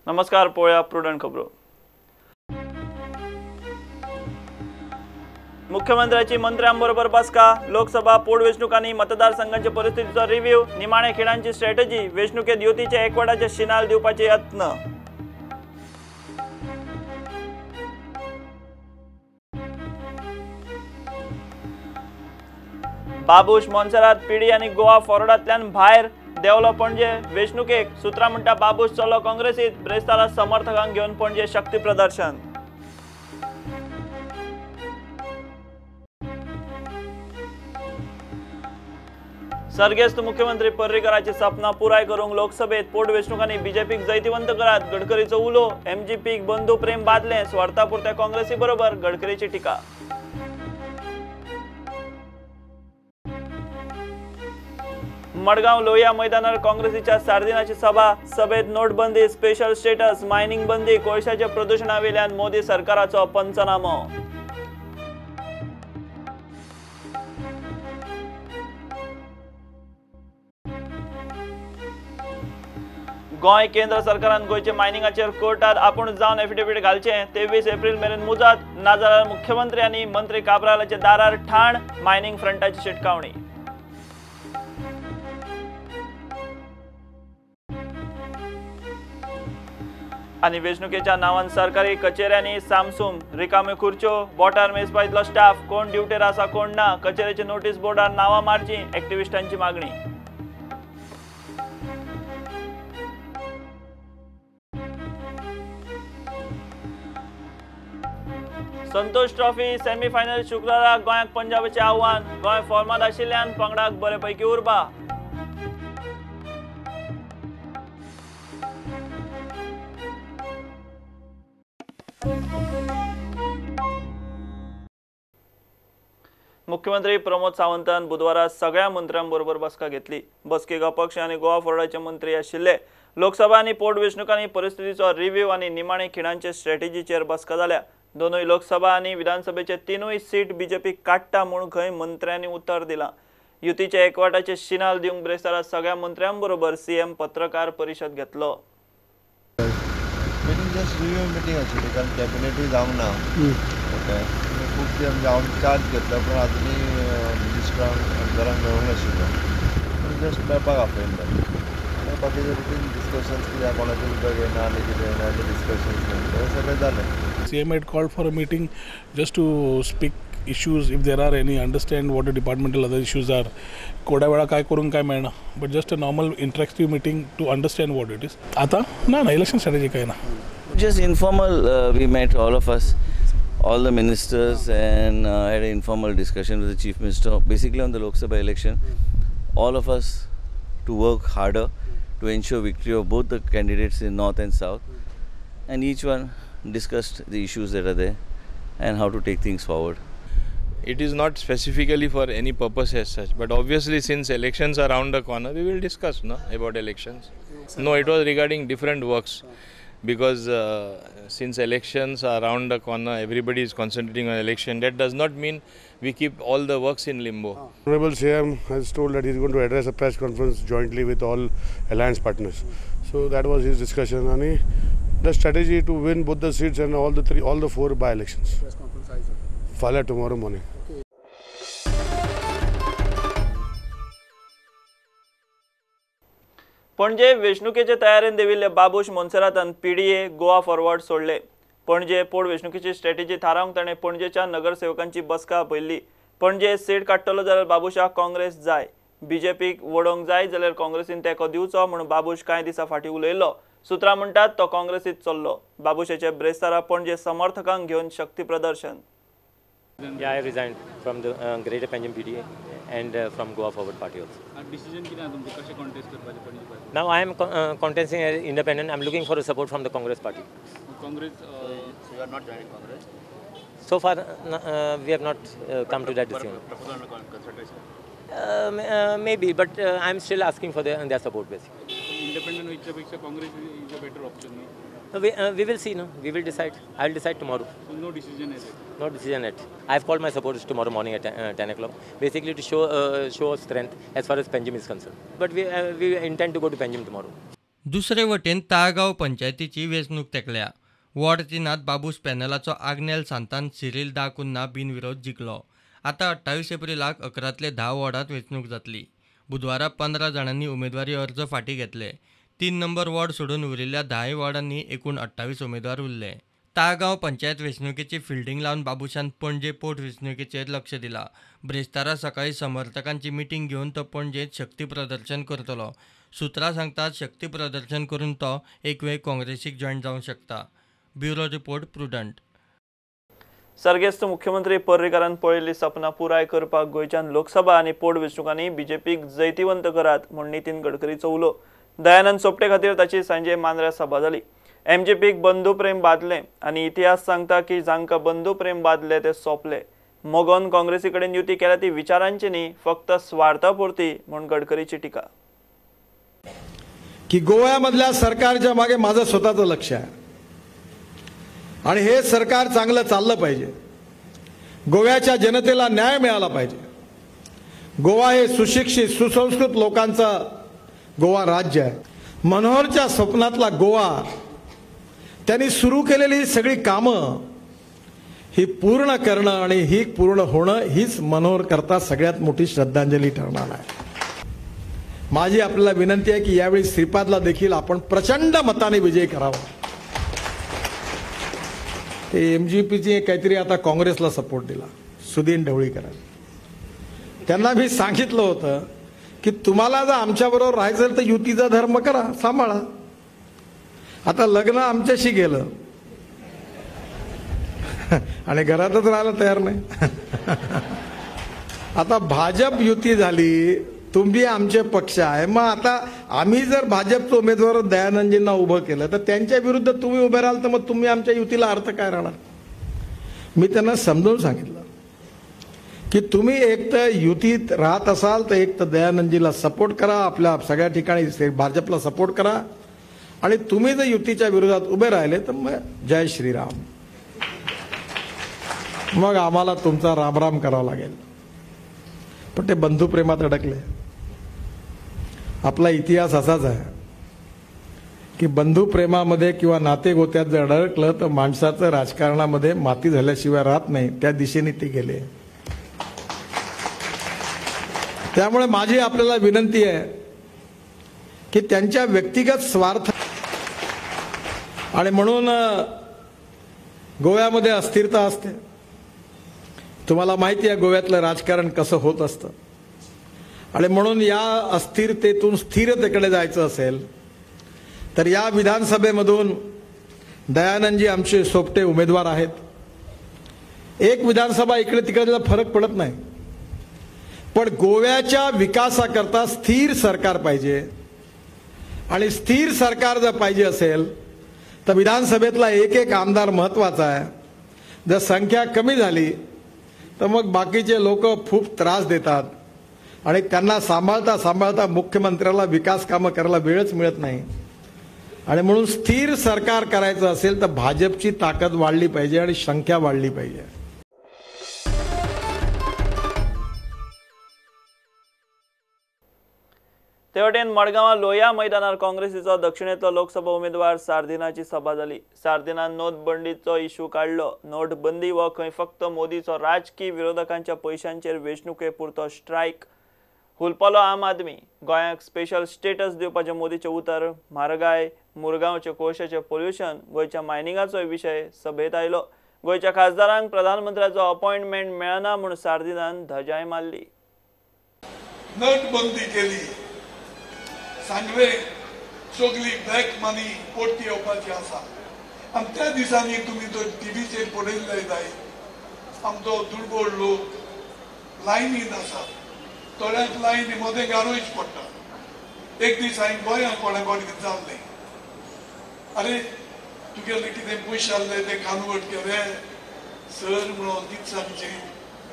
नमस्कार, पळोवया प्रुडंट खबरो. मुख्यमंत्र्याची मंत्र्यांबरोबर बसका. लोकसभा पोटवेंचणूक आणि मतदारसंघांच्या परिस्थितीचो रिव्ह्यू. निमाणे खिणांची स्ट्रॅटजी. वेंचणुकेत युतीच्या एकवटाचे शिनाल दिवपाचे यत्न. बाबूश मोन्सेरात पिडी आनी गोवा फॉरवर्डांतल्यान भायर देंवलो पणजे वेंचणुकेक. सुत्रां म्हणटा बाबूश चलो काँग्रेसीत. ब्रेस्तारा समर्थकांक घेवन पणजे शक्ती प्रदर्शन. सर्गेस्त मुख्यमंत्री पर्रीकराची सपनां पुराय करूंक लोकसभेत पोटवेंचणुकांनी बीजेपीक जैतिवंत करात. गडकरीचो उलो. एमजीपीक बंधू प्रेम बादलें. स्वार्थापुरत्या काँग्रेसी बरोबर गडकरीची टिका. मडगांव लोहिया मैदानार काँग्रेसीच्या सार्दिनाची सभा. सभेत नोटबंदी, स्पेशल स्टेटस, मायनिंग बंदी, कोळशाच्या प्रदुशणावेल्यान मोदी सरकाराचो पंचनामो. गोंय केंद्र सरकारान गोंयचे मायनिंगाचेर कोर्टात आपूण जावन एफिडेवीट घालचें. 23 एप्रिल मेरेन मुजत. नाजाल्यार मुख्यमंत्री आनी मंत्री काब्रालाच्या दारार ठाण. मायनिंग फ्रंटाची शिटकावणी. आनी वेंचणुकेच्या नांवान सरकारी कचेऱ्यांनी सामसूम. रिकाम्यो खुर्च्यो, बोटार मेजपा इतलो स्टाफ. कोण ड्युटेर आसा कोण ना. कचेरेचे नोटीस बोर्डार नांवां मारची एक्टिविस्टांची मागणी. संतोष ट्रॉफी सेमीफायनल शुक्रारा गोंयाक पंजाबाचें आव्हान. गोंय फॉर्मांत आशिल्ल्यान पंगडाक बरे पैकी उर्बा. मुख्यमंत्री प्रमोद सावंतान बुधवारा सगळ्या मंत्र्यांबरोबर बसका घेतली. बसकेक अपक्ष आनी गोवा फॉरवर्डाचे मंत्री आशिल्ले. लोकसभा आनी पोटवेंचणुकांनी परिस्थितीचो रिव्ह्यू आनी निमाणे खिणांचे स्ट्रॅटेजीचेर बसका जाल्या. दोनूय लोकसभा आनी विधानसभेचे 3 सीट बीजेपी काडटा म्हूण खंय मंत्र्यांनी उतर दिलां. युतीच्या एकवटाचे शिनाल दिवंक ब्रेस्तारा सगळ्या मंत्र्यांबरोबर सीएम पत्रकार परिशद घेतलो. मिटींग जस्ट रिव्ह्यू मिटींग आशिल्ली, कारण कॅबिनेटूय जावंक ना. ओके, खूब म्हणजे हांव चार्ज घेतलो पूण आजुनूय मिनिस्टरांक आमदारांक मेळूंक नाशिल्लो. पूण जस्ट मेळपाक आपयल्लें आनी बाकीचे रुटीन डिस्कशन्स कितें कोणाचें उदक येना आनी कितें येना तें डिस्कशन्स तें सगळें जालें. CM had called for a meeting just to speak issues if there are any, understand what the departmental other issues are. कोडा वेळा काय करूंक काय मेळना, but just a normal interactive meeting to understand what it is. आता ना ना election strategy काय ना. Just informal, we met all of us, all the ministers, and had an informal discussion with the Chief Minister, basically on the Lok Sabha election. All of us to work harder to ensure victory of both the candidates in North and South, and each one discussed the issues that are there and how to take things forward. It is not specifically for any purpose as such, but obviously since elections are round the corner, we will discuss about elections. No, it was regarding different works, because since elections are round the corner, everybody is concentrating on election. That does not mean we keep all the works in limbo. Honorable CM has told that he is going to address a press conference jointly with all alliance partners. So that was his discussion. And the strategy to win both the seats and all the four by-elections. Press conference is Follow tomorrow morning. Okay. Panaji वेंचणुकेचे तयारेन देविल्ले बाबूश मोन्सेरातान PDA Goa Forward सोडले. Ponnje पोटवेंचणुकेची strategy थारावंक ताणें पणजेच्या नगरसेवकांची बसका आपयल्ली. Panaji seat काडटलो जाल्यार बाबूशाक काँग्रेस जाय, बीजेपीक वडोवंक जाय जाल्यार काँग्रेसीन तेंको दिवचो म्हूण बाबूश कांय दिसां फाटीं उलयल्लो. सुत्रां म्हणटात तो काँग्रेसीत चल्लो. बाबूशाचे ब्रेस्तारा पणजे समर्थकांक घेवन शक्ती प्रदर्शन. Yeah, I resigned from the Greater Panjim PDA and from Goa Forward Party also. Decision कितें आसा तुमचें कशें contest करपाचें Panaji? Now I am contesting as independent. I am looking for a support from the Congress party. Congress, so you are not joining Congress? So far, we have not come to that decision. Proposal on consideration? Maybe, but I am still asking for their support basically. Independent वयच्या Congress is a better option, no? We will see, no? We will decide. I will decide tomorrow. So no decision yet? No decision yet. I have called my supporters tomorrow morning at 10 o'clock, basically to show strength as far as Panjim is concerned. But we intend to go to Panjim tomorrow. दुसरे वटेन ताळगांव पंचायतीची वेंचणूक तेंकल्या. Ward 3 Babush पॅनलाचो Agnel Santan Cyril दा कुन्हा बिनविरोध जिखलो. आतां 28 एप्रिलाक 11 10 वॉर्डांत वेंचणूक जातली. बुधवारा 15 जाणांनी उमेदवारी अर्ज फाटीं घेतले. 3 नंबर वॉर्ड सोडून उरिल्ल्या 10 वॉर्डांनी एकूण 28 उमेदवार उरले. ताळगांव पंचायत वेंचणुकेची फिल्डिंग लावन बाबूशान पणजे पोट वेंचणुकेचेर लक्ष दिलां. ब्रेस्तारा सकाळीं समर्थकांची मिटींग घेवन तो पणजेंत शक्ती प्रदर्शन करतलो. सुत्रां सांगतात शक्ती प्रदर्शन करून तो एक वेळ काँग्रेसीक जॉयन जावंक शकता. Bureau report, Prudent. सर्गेस्त मुख्यमंत्री पर्रीकारान पळयल्ली सपनां पुराय करपाक गोंयच्यान लोकसभा आनी पोटवेंचणुकांनी बीजेपीक जैतिवंत करात म्हूण नितीन गडकरीचो उलो. दयानंद सोपटे खातीर ताची सांजे मांद्र्या सभा जाली. एमजीपीक बंधुप्रेम बादलें आनी इतिहास सांगता की जांकां बंधुप्रेम बादले ते सोंपले. मगोन काँग्रेसी कडेन युती केल्या ती विचारांची न्ही, फक्त स्वार्था पुरती म्हूण गडकरीची टिका. की गोव्यामधल्या सरकारच्या मागे माझं स्वतःचं लक्ष आहे आणि हे सरकार चांगलं चाललं पाहिजे. गोव्याच्या जनतेला न्याय मिळाला पाहिजे. गोवा हे सुशिक्षित सुसंस्कृत लोकांचं गोवा राज्य आहे. मनोहरच्या स्वप्नातला गोवा, त्यांनी सुरू केलेली सगळी कामं ही पूर्ण करणं आणि ही पूर्ण होणं हीच मनोहर करता सगळ्यात मोठी श्रद्धांजली ठरणार आहे. माझी आपल्याला विनंती आहे की यावेळी श्रीपादला देखील आपण प्रचंड मताने विजयी करावा. ते एमजीपीचे काहीतरी आता काँग्रेसला सपोर्ट दिला सुधीर ढवळीकरांनी. त्यांना मी सांगितलं होतं की तुम्हाला जर आमच्याबरोबर राहायचं तर युतीचा धर्म करा, सांभाळा. आता लग्न आमच्याशी गेलं आणि घरातच राहायला तयार नाही. आता भाजप युती झाली, तुम्ही आमचे पक्ष आहे, मग आता आम्ही जर भाजपचं उमेदवार दयानंदजींना उभं केलं तर त्यांच्या विरुद्ध तुम्ही उभे राहाल तर मग तुम्ही आमच्या युतीला अर्थ काय राहणार. मी त्यांना समजावून सांगितलं की तुम्ही एक तर युतीत राहत असाल तर एक तर दयानंदजीला सपोर्ट करा, आपल्या सगळ्या ठिकाणी भाजपला सपोर्ट करा, आणि तुम्ही जर युतीच्या विरोधात उभे राहिले तर मग जय श्रीराम, मग आम्हाला तुमचा रामराम करावा लागेल. पण ते बंधुप्रेमात अडकले. आपला इतिहास असाच आहे की बंधुप्रेमामध्ये किंवा नातेगोत्यात जर अडकलं तर माणसाचं राजकारणामध्ये माती झाल्याशिवाय राहत नाही. त्या दिशेने ते गेले. त्यामुळे माझी आपल्याला विनंती आहे की त्यांच्या व्यक्तिगत स्वार्थ आणि म्हणून गोव्यामध्ये अस्थिरता असते. तुम्हाला माहिती आहे गोव्यातलं राजकारण कसं होत असतं. आणि म्हणून या अस्थिरतेतून स्थिरतेकडे जायचं असेल तर या विधानसभेमधून दयानंदजी आमचे सोबते उमेदवार आहेत. एक विधानसभा इकडे तिकडे फरक पडत नाही, पण गोव्याच्या विकासाकरता स्थिर सरकार पाहिजे. आणि स्थिर सरकार जर पाहिजे असेल तर विधानसभेतला एक एक आमदार महत्त्वाचा आहे. जर संख्या कमी झाली तर मग बाकीचे लोक खूप त्रास देतात आणि त्यांना सांभाळता सांभाळता मुख्यमंत्र्याला विकास कामं करायला वेळच मिळत नाही. आणि म्हणून स्थिर सरकार करायचं असेल तर भाजपची ताकद वाढली पाहिजे आणि संख्या वाढली पाहिजे. ते वटेन मडगांवां लोहिया मैदानार काँग्रेसीचो दक्षिणेंतलो लोकसभा उमेदवार सार्दिनाची सभा जाली. सार्दिनान नोटबंदीचो इशू काडलो. नोटबंदी हो खंय फक्त मोदीचो राजकी विरोधकांच्या पयशांचेर वेंचणुके पुरतो स्ट्रायक. हुलपलो आम आदमी. गोंयाक स्पेशल स्टेटस दिवपाचें मोदीचें उतर. म्हारगाय, मुरगांवचे कोळशाचें पोल्युशन, गोंयच्या मायनिंगाचोय विशय सभेंत आयलो. गोंयच्या खासदारांक प्रधानमंत्र्याचो अपॉयंटमेंट मेळना म्हूण सार्दिनान धजाय मारली. नोटबंदी केली, सांगले सगळी ब्लॅक मनी परती येवपाची आसा. आनी त्या दिसांनी तुमी तो टिवीचेर पळयल्ले जाय, आमचो दुर्बळ लोक लायनीन आसा, थोड्यांक लायनी मदें गारोयच पडटा. एक दीस हांवें गोंयांत कोणा कोण विचारलें, अरे तुगेले कितें पयशे आहले ते कन्वर्ट केले? सर म्हणून कितें सांगचें,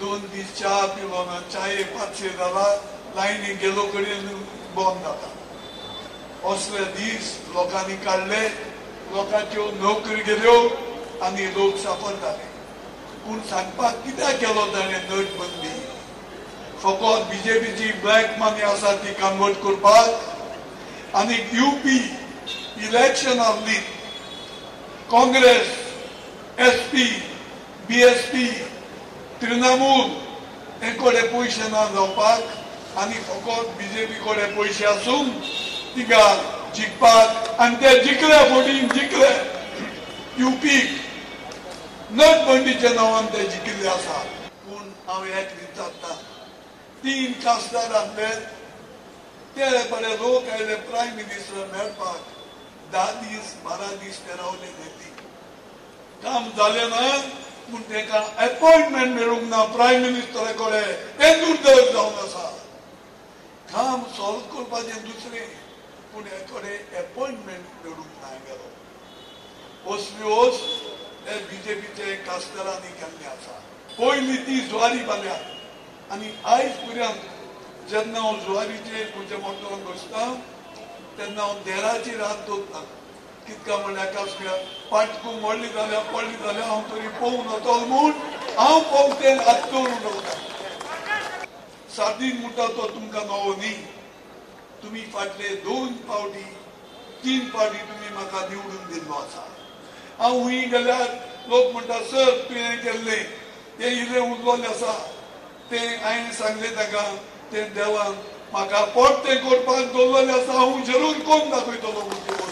2 दीस च्या पिलो ना, च्याये 500 जाला, लायनी गेलो कडेन बंद जाता. असले दीस लोकांनी काडले, लोकांच्यो नोकरी गेल्यो आनी लोक साफर जाले. पूण सांगपाक कित्याक केलो ताणें नोटबंदी? फकत बीजेपीची ब्लॅक मनी आसा ती कन्वर्ट करपाक. आनी युपी इलेक्शन आसली, Congress, S P, B S P, Trinamool हे कडेन पयशे ना जावपाक आनी फकत बीजेपी कडेन पयशे आसून तिका जिखपाक, आनी ते जिखले, फोटीन जिखले. युपीक नोटबंदीच्या नांवान ते जिखिल्ले आसा. पूण हांव एक विचारता, 3 खासदार आसले ते बरे लोक आयले प्रायम मिनिस्टर मेळपाक, 10 दीस 12 दीस ते रावले दिल्ली. काम जालें ना पूण तांकां एपॉयंटमेंट मेळूंक ना प्रायम मिनिस्टरा कडेन. हें दुर्दैव जावन आसा. काम सॉल्व करपाचें दुसरें, पूण हे कडेन एपॉयंटमेंट मेळूंक ना गेलो. ओसली ओस हे बीजेपीचे खासदारांनी केल्लें आसा. पयली ती जुवारी बांदल्या आनी आयज पर्यंत जेन्ना हांव जुवारीचेर खंयच्या मोटरान बसता तेन्ना हांव देराची रात दवरता. कितका म्हणल्यार कासव्या पाटकू मोडली जाल्यार पडली जाल्यार हांव तरी पळोवन वतलो म्हूण हांव पळोवते हात दवरून रावता. सादीन म्हणटा तो तुमकां नवो न्ही, तुमी फाटले 2 फावटी 3 फावटी तुमी म्हाका निवडून दिल्लो आसा. हांव हुंय गेल्यार लोक म्हणटा, सर तुवें केल्लें तें इल्लें उरलेलें आसा, तें हांवें सांगलें ताका, तें देवान म्हाका पोट तें करपाक दवरलेलें आसा, हांव जरूर कोण दाखयतलो म्हूण.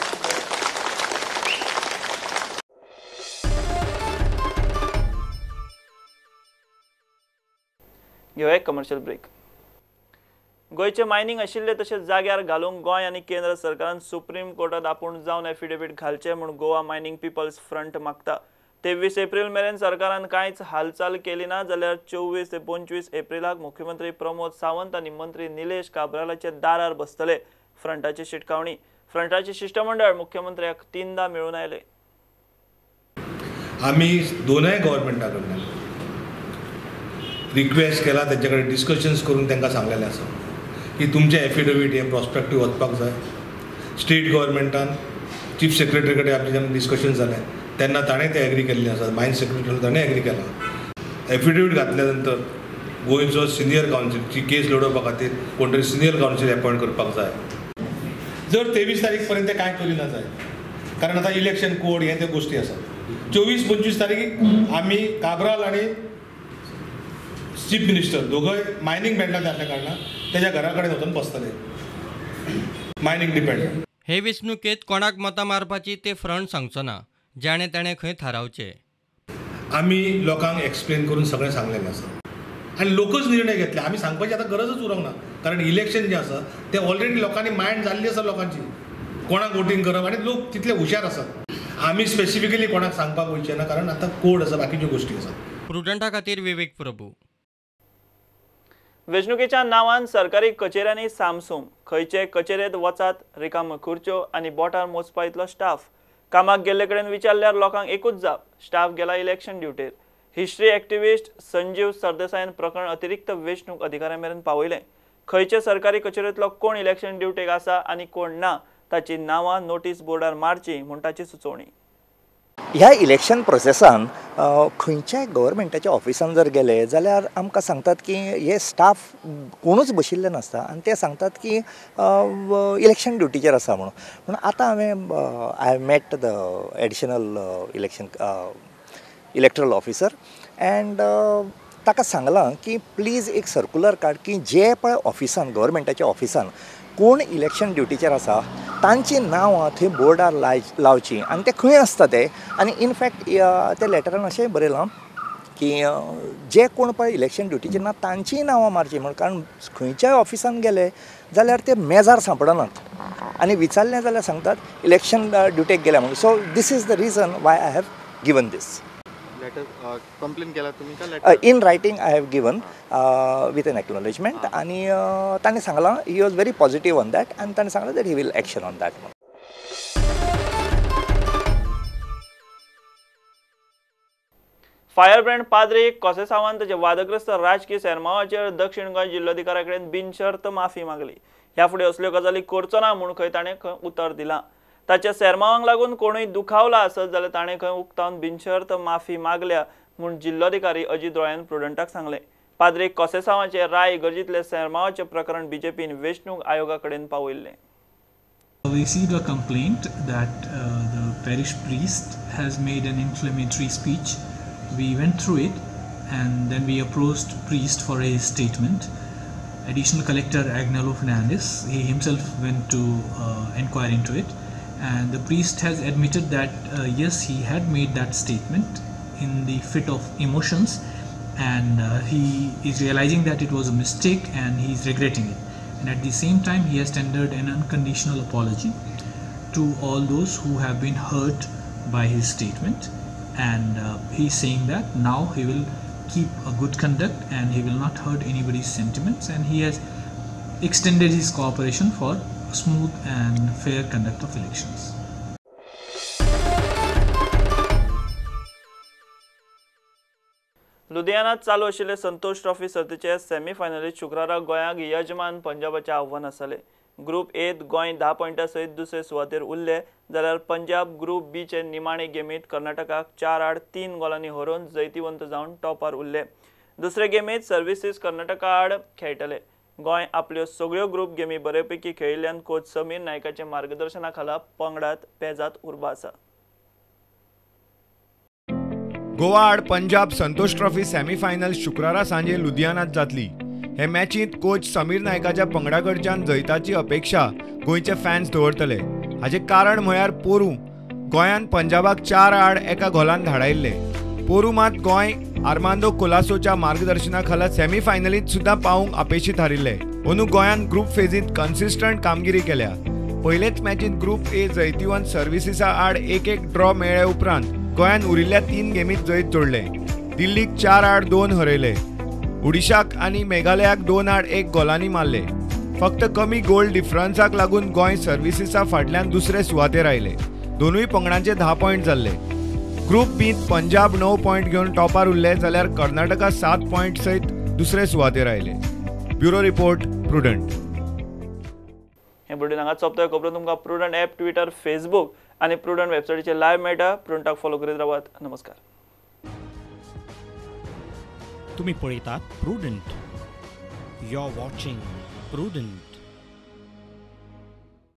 घेवया एक कमर्शियल ब्रेक. गोंयचें मायनींग आशिल्लें तशें जाग्यार घालूंक गोंय आनी केंद्र सरकारान सुप्रीम कोर्टात आपूण जावन एफिडेवीट घालचें म्हूण गोवा मायनींग पिपल्स फ्रंट मागता. 23 एप्रील मेरेन सरकारान कांयच हालचाल केली ना जाल्यार 24 ते 25 एप्रिलाक मुख्यमंत्री प्रमोद सावंत आनी मंत्री निलेश काब्रालाचे दारार बसतले. फ्रंटाची शिटकावणी. फ्रंटाचे शिश्टमंडळ मुख्यमंत्र्याक 3दा मेळून आयले. आमी दोनय गव्हर्मेंटा कडल्यान रिक्वेस्ट केला, तेंचे कडेन डिस्कशन्स करून तांकां सांगलेलें आसा की तुमचें एफिडेवीट हें प्रोस्पेक्टीव वचपाक जाय. स्टेट गव्हर्मेंटान चीफ सेक्रेटरी कडेन आमचें जेन्ना डिस्कशन जालें तेन्ना ताणें तें एग्री केल्लें आसा, मायन सेक्रेटरी ताणें एग्री केलां. एफिडेवीट घातल्या नंतर गोंयचो सिनियर कावन्सिल केस लडोवपा खातीर कोण तरी सिनियर कावन्सिल एपॉयंट करपाक जाय. जर 23 तारीख पर्यंत ते कांय करिना जाय, कारण आतां इलेक्शन कोड हे ते गोश्टी आसात. 24-25 तारीख आमी काब्राल आनी चीफ मिनिस्टर दोगय मायनींग बँडांत आसल्या कारणान तेज्या घरा कडेन वचून बसतले मायनींग डिपेंड. हे वेंचणुकेंत कोणाक मतां मारपाची ते फ्रंट सांगचो ना, जाणें ताणें खंय थारावचें. आमी लोकांक एक्सप्लेन करून सगळें सांगलेलें आसा आनी लोकच निर्णय घेतले. आमी सांगपाची आतां गरजच उरूंक ना, कारण इलेक्शन जें आसा तें ऑलरेडी लोकांनी मायंड जाल्ली आसा लोकांची, कोणाक वोटींग करप, आनी लोक तितले हुशार आसात. आमी स्पेसिफिकली कोणाक सांगपाक वयचें ना, कारण आतां कोड आसा, बाकीच्यो गोश्टी आसात. प्रुडंटा खातीर विवेक प्रभू. वेंचणुकेच्या नांवान सरकारी कचेऱ्यांनी सामसूम. खंयचे कचेरेंत वचात रिकाम्यो खुर्च्यो आनी बोटार मोजपा इतलो स्टाफ. कामाक गेल्ले कडेन विचारल्यार लोकांक एकूच जाप, स्टाफ गेला इलेक्शन ड्युटेर. हिस्ट्री एक्टिविस्ट संजीव सरदेसायान प्रकरण अतिरिक्त वेंचणूक अधिकाऱ्यां मेरेन पावयलें. खंयचे सरकारी कचेरेंतलो कोण इलेक्शन ड्युटेक आसा आनी कोण ना ताची नांवां नोटीस बोर्डार मारची म्हूण ताची सुचोवणी. ह्या इलेक्शन प्रोसेसान खंयच्याय गव्हर्मेंटाच्या ऑफिसान जर गेले जाल्यार आमकां सांगतात की हे स्टाफ कोणूच बशिल्ले नासता आनी ते सांगतात की इलेक्शन ड्युटीचेर आसा म्हणून. म्हणून आतां हांवें I met the additional election electoral officer and ताका सांगलां की प्लीज एक सर्कुलर काड की जे पळय ऑफिसान गव्हर्मेंटाच्या ऑफिसान कोण इलेक्शन ड्युटीचेर आसा तांची नांवां थंय बोर्डार लावची आनी ते खंय आसता ते. आनी इनफॅक्ट त्या लेटरान अशेंय बरयलां की जे कोण पळय इलेक्शन ड्युटीचेर ना तांचीय नांवां मारचीं म्हण, कारण खंयच्याय ऑफिसान गेले जाल्यार ते मेजार सांपडनात आनी विचारलें जाल्यार सांगतात इलेक्शन ड्युटेक गेल्या म्हणून. So this is the reason why I have given this letter. Complain केला तुमी का? In writing I have given with an acknowledgement आनी ताणें सांगलां he was very positive on that आनी ताणें सांगलां that he will action on that. Firebrand पाद्री कोसेसावान ताच्या वादग्रस्त राजकीय सेरमावाचेर दक्षिण गोंय जिल्लोधिकाऱ्या कडेन बिनशर्त माफी मागली. ह्या फुडें असल्यो गजाली करचो ना म्हूण खंय ताणें खंय उतर दिलां. ताच्या सेरमावांक लागून कोणूय दुखावला आसत जाल्यार ताणें खंय उक्तावन बिनशर्त माफी मागल्या म्हूण जिल्लोधिकारी अजीत रॉयान प्रुडंटाक सांगलें. पाद्री कोसेसावाचे राय इगर्जींतले सेरमावाचें प्रकरण बीजेपीन वेंचणूक आयोगा कडेन पावयिल्लें. We received a complaint that the parish priest has made an inflammatory speech. We went through it and then we approached priest for a statement. Additional Collector Agnelo Fernandez, he himself went to inquire into it, and the priest has admitted that yes, he had made that statement in the fit of emotions, and he is realizing that it was a mistake and he is regretting it. And at the same time, he has tendered an unconditional apology to all those who have been hurt by his statement, and he is saying that now he will keep a good conduct and he will not hurt anybody's sentiments, and he has extended his cooperation for smooth and fair conduct of elections. लुधियानात चालू आशिल्ले Santosh trophy सर्तीचे सेमीफायनलीत शुक्रारा गोंयाक यजमान पंजाबाचें आव्हान आसलें. Group एत गोंय 10 पॉयंटा सयत दुसरे सुवातेर उरले जाल्यार पंजाब ग्रुप बीचे निमाणे गेमीत कर्नाटकाक 4-3 गोलांनी हरोवन जैतिवंत जावन टॉपार उरले. दुसरे गेमीत सर्विसीस कर्नाटका आड खेळटले. गोंय आपल्यो सगळ्यो ग्रुप गेमी बरेपैकी खेळिल्ल्यान कोच समीर नायकाच्या मार्गदर्शना खाला पंगडात पेजात उर्बा आसा. गोवा आड पंजाब संतोष ट्रॉफी सेमीफायनल शुक्रारा सांजे लुधियानात जातली. हे मॅचींत कोच समीर नायकाच्या पंगडा कडच्यान जैताची अपेक्षा गोंयचे फॅन्स दवरतले. हाचें कारण म्हळ्यार पोरूं गोंयान पंजाबाक 4-1 गोलान धाडायिल्ले. पोरूं मात गोंय आर्मांदो कोलासोच्या मार्गदर्शना खाला सेमीफायनलींत सुद्दां पावूंक अपेशी थारिल्ले. अंदू गोंयान ग्रुप फेजींत कन्सिस्टंट कामगिरी केल्या. पयलेच मॅचींत ग्रुप ए जैतिवंत सर्विसीसा आड 1-1 ड्रॉ मेळ्ळे उपरांत गोंयान उरिल्ल्या 3 गेमीत जैत जोडले. दिल्लीक 4-2 हरयले. ओडिशाक आनी मेघालयाक 2-1 गोलांनी मारले. फक्त कमी गोल डिफरन्साक लागून गोंय सर्विसीसा फाटल्यान दुसरे सुवातेर आयले. दोनूय पंगडांचे 10 पॉयंट जाल्ले. ग्रुप बींत पंजाब 9 पॉयंट घेवन टॉपार उरले जाल्यार कर्नाटका 7 पॉयंट सयत दुसरे सुवातेर आयले. Bureau report, Prudent. हे बुलेटिन हांगाच सोंपता. खबरो तुमकां प्रुडंट ॲप, ट्विटर, फेसबूक आनी प्रुडंट वेबसायटीचेर लायव्ह मेळटा. प्रुडंटाक फॉलो करीत रावात. नमस्कार. तुम्ही पळयतात Prudent. You are watching Prudent.